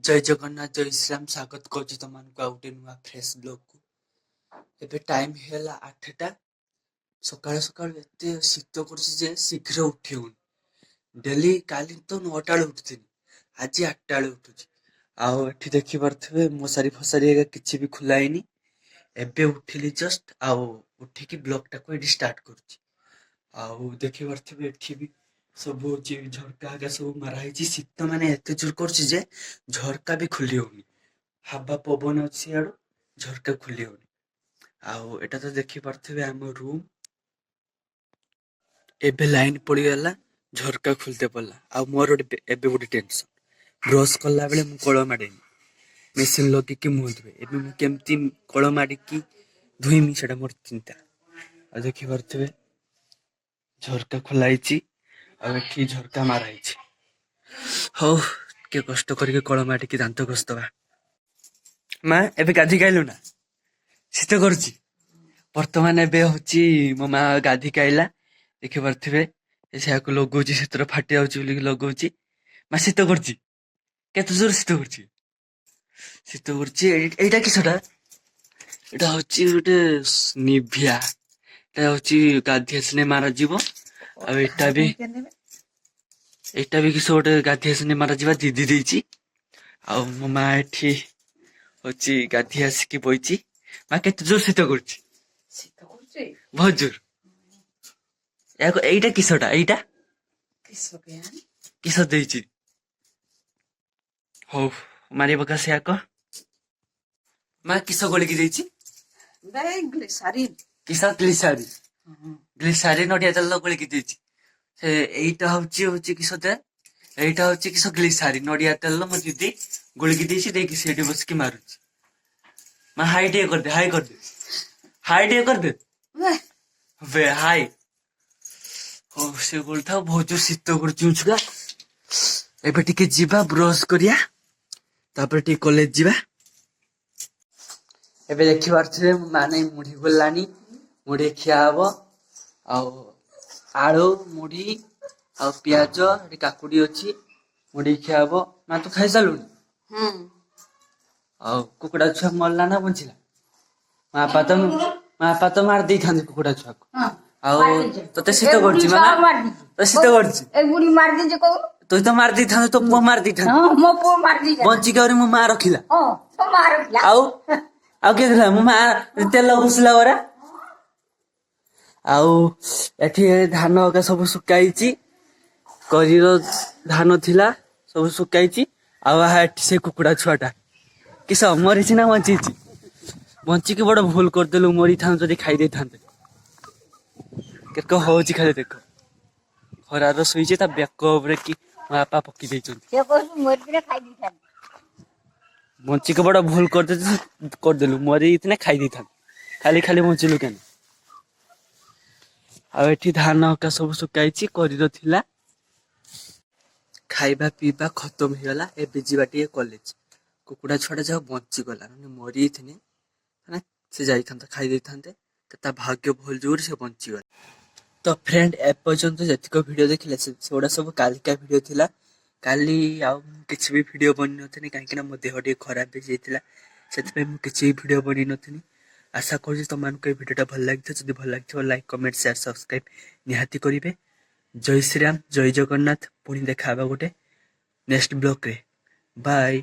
ଜୟ ଜଗନ୍ନାଥ, ଜୟ ଶ୍ରୀରାମ। ସ୍ୱାଗତ କରୁଛି ତମମାନଙ୍କୁ ଆଉ ଗୋଟେ ନୂଆ ଫ୍ରେଶ୍ ବ୍ଲଗ୍କୁ। ଏବେ ଟାଇମ୍ ହେଇଗଲା 8ଟା। ସକାଳୁ ସକାଳୁ ଏତେ ଶୀତ କରୁଛି ଯେ ଶୀଘ୍ର ଉଠି ହଉନି। ଡେଲି କାଲି ତ 9ଟା ବେଳେ ଉଠୁଥିଲି, ଆଜି 8ଟା ବେଳେ ଉଠୁଛି। ଆଉ ଏଠି ଦେଖିପାରୁଥିବେ, ମଶାରୀ ଫସାରୀ ହେକା କିଛି ବି ଖୋଲା ହେଇନି। ଏବେ ଉଠିଲି ଜଷ୍ଟ, ଆଉ ଉଠିକି ବ୍ଲଗ୍ଟାକୁ ଏଠି ଷ୍ଟାର୍ଟ କରୁଛି। ଆଉ ଦେଖିପାରୁଥିବେ, ଏଠି ବି ସବୁ ହଉଛି ଝରକା ହେକା ସବୁ ମାରା ହେଇଛି। ଶୀତ ମାନେ ଏତେ ଜୋର କରୁଛି ଯେ ଝରକା ବି ଖୋଲି ହଉନି। ହାବା ପବନ ଅଛି ସିଆଡୁ, ଝରକା ଖୋଲି ହଉନି। ଆଉ ଏଇଟା ତ ଦେଖିପାରୁଥିବେ ଆମ ରୁମ୍। ଏବେ ଲାଇନ ପଡ଼ିଗଲା, ଝରକା ଖୋଲିତେ ପଡ଼ିଲା। ଆଉ ମୋର ଗୋଟେ ଏବେ ଗୋଟେ ଟେନସନ୍, ବ୍ରସ୍ କଲା ବେଳେ ମୁଁ କଳ ମାଡ଼େନି, ମେସିନ୍ ଲଗେଇକି ମୁହଁ ଧୁଏ। ଏବେ ମୁଁ କେମିତି କଳ ମାଡ଼ିକି ଧୋଇମି, ସେଇଟା ମୋର ଚିନ୍ତା। ଆଉ ଦେଖିପାରୁଥିବେ, ଝରକା ଖୋଲା ହେଇଛି ଆଉ ଏଠି ଝରକା ମାରା ହେଇଛି। ହଉ, ଟିକେ କଷ୍ଟ କରିକି କଳ ମାଡ଼ିକି ଦାନ୍ତ ଘଷିଦବା। ମା, ଏବେ ଗାଧୋଇ ଖାଇଲୁ ନା? ଶୀତ କରୁଛି। ବର୍ତ୍ତମାନ ଏବେ ହଉଛି ମୋ ମା ଗାଧୋଇକି ଆଇଲା। ଦେଖିପାରୁଥିବେ, ସେୟାକୁ ଲଗଉଛି, ସେଥିରେ ଫାଟି ଯାଉଛି ବୋଲିକି ଲଗଉଛି। ମା, ଶୀତ କରୁଛି? କେତେ ଜୋର ଶୀତ କରୁଛି? ଶୀତ କରୁଛି। ଏଇଟା କିସଟା? ଏଇଟା ହଉଛି ଗୋଟେ ନିଭିଆ। ଏଇଟା ହଉଛି ଗାଧି ଆସିଲେ ମାରାଯିବ। ଆଉ ଏଇଟା ବି କିସ ଗୋଟେ ଗାଧି ଆସିଲେ ମାରାଯିବା, ଦିଦି ଦେଇଛି। ଆଉ ମୋ ମା ଏଠି ହଉଛି ଗାଧି ଆସିକି ବଇଛି। ମା, କେତେ ଜୋର ଶୀତ କରୁଛି? ଶୀତ କରୁଛି। ବହୁତ ଜୋର। ଏହାକୁ ଏଇଟା କିସଟା ଏଇଟା? କିସ କେଜାଣି। କିସ ଦେଇଛି? ହଉ, ମାରି ପକା ସେୟାକ। ମା, କିସ ଗୋଳିକି ଦେଇଛି? ଗ୍ଲିସାରିନ୍। କିସ? ଗ୍ଲିସାରି? ଗ୍ଲିସାରି, ନଡିଆ ତେଲ ଗୋଳିକି ଦେଇଛି ସେ। ଏଇଟା ହଉଛି କିସ ଦେ? ଏଇଟା ହଉଛି କିସ? ଗ୍ଲିସାରି, ନଡିଆ ତେଲ ମୋ ଦିଦି ଗୋଳିକି ଦେଇଛି। ଦେଇକି ସେଇଠି ବସିକି ମାରୁଛି। ମା, ହାଇ ଟିକେ କରିଦେ, ହାଇ କରିଦେ, ହାଇ ଟିକେ କରିଦେ ବେ, ହାଇ। ହଉ, ସେ ଗୋଳିଥାଉ। ବହୁତ ଜୋର ଶୀତ କରୁଛି ଉଛୁକା। ଏବେ ଟିକେ ଯିବା, ବ୍ରଶ କରିବା, ତାପରେ ଟିକେ କଲେଜ ଯିବା। ଏବେ ଦେଖିପାରୁଥିବେ, ମୋ ମା ନାଇଁ ମୁଢି ଗୋଳିଲାଣି, ମୁଢି ଖିଆ ହବ। ଆଉ ଆଳୁ, ମୁଢି ଆଉ ପିଆଜ, ଏଠି କାକୁଡି ଅଛି, ମୁଢି ଖିଆ ହବ। ମା, ତୁ ଖାଇସାରିଲୁଣି? ହୁଁ। ଆଉ କୁକୁଡ଼ା ଛୁଆ ମରିଲା ନା ବଞ୍ଚିଲା? ମା ବାପା ତ ମାରି ଦେଇଥାନ୍ତେ କୁକୁଡ଼ା ଛୁଆକୁ। ଆଉ ତତେ ଶୀତ କରୁଛି ମାମା? ତତେ ଶୀତ କରୁଛି? ଏ ବୁଢୀ ମାରି ଦେଇছে କହୁ। ତୁ ତ ମାରି ଦେଇଥାନ୍ତୁ, ତୋ ପୁଅ ମାରି ଦେଇଥାନ୍ତୁ। ହଁ, ମୋ ପୁଅ ମାରି ଦେଇছে। ବଞ୍ଚିକି ଆହୁରି ମୋ ମା ରଖିଲା। ହଁ, ତୋ ମା ରଖିଲା। ଆଉ କିଏ ଥିଲା? ମୋ ମା ତେଲ ଘଷିଲା ପରା। ଆଉ ଏଠି ଧାନ ହକା ସବୁ ଶୁକାଇଛି, କରିର ଧାନ ଥିଲା, ସବୁ ଶୁକାଇଛି। ଆଉ ଆହା, ଏଠି ସେ କୁକୁଡ଼ା ଛୁଆଟା କିସ ମରିଛି ନା ବଞ୍ଚିଛି? ବଞ୍ଚିକି ବଡ ଭୁଲ କରିଦେଲୁ, ମରିଥାନ୍ତୁ ଯଦି ଖାଇ ଦେଇଥାନ୍ତେ। କେତେ ହଉଛି ଖାଲି ଦେଖ। ଖରାର ଶୋଇଛି, ତା ବେକ ଉପରେ କି ମୋ ବାପା ପକେଇ ଦେଇଛନ୍ତି। ସେ କହୁଛୁ ମରିଥିଲେ ଖାଇ ଦେଇଥାନ୍ତି। ବଞ୍ଚିକି ବଡ ଭୁଲ କରିଦେଲୁ, ମରିଯାଇଥିଲେ ଖାଇ ଦେଇଥାନ୍ତୁ। ଖାଲି ଖାଲି ବଞ୍ଚିଲୁ କେନ? ଆଉ ଏଠି ଧାନ ହକା ସବୁ ଶୁକାଇଛି, କରିର ଥିଲା। ଖାଇବା ପିଇବା ଖତମ ହେଇଗଲା। ଏବେ ଯିବା ଟିକେ କଲେଜ। କୁକୁଡ଼ା ଛୁଆଟା ଯାହା ବଞ୍ଚିଗଲା, ମାନେ ମରିଯାଇଥିଲେ ମାନେ ସେ ଯାଇଥାନ୍ତା, ଖାଇ ଦେଇଥାନ୍ତେ। ତ ତା ଭାଗ୍ୟ ଭଲ ଯୋଗୁରୁ ସେ ବଞ୍ଚିଗଲା। ତ ଫ୍ରେଣ୍ଡ, ଏପର୍ଯ୍ୟନ୍ତ ଯେତିକ ଭିଡ଼ିଓ ଦେଖିଲେ, ସେଗୁଡ଼ା ସବୁ କାଲିକା ଭିଡ଼ିଓ ଥିଲା। କାଲି ଆଉ ମୁଁ କିଛି ବି ଭିଡ଼ିଓ ବନେଇ ନଥିଲି, କାହିଁକିନା ମୋ ଦେହ ଟିକେ ଖରାପ ହେଇଯାଇଥିଲା। ସେଥିପାଇଁ ମୁଁ କିଛି ବି ଭିଡ଼ିଓ ବନେଇ ନଥିଲି। ଆଶା କରୁଛି ତମମାନଙ୍କୁ ଏ ଭିଡ଼ିଓଟା ଭଲ ଲାଗିଥିବ। ଯଦି ଭଲ ଲାଗିଥିବ, ଲାଇକ୍, କମେଣ୍ଟ, ସେୟାର, ସବସ୍କ୍ରାଇବ୍ ନିହାତି କରିବେ। ଜୟ ଶ୍ରୀରାମ, ଜୟ ଜଗନ୍ନାଥ। ପୁଣି ଦେଖା ହେବା ଗୋଟେ ନେକ୍ସଟ ବ୍ଲଗ୍ରେ। ବାଏ।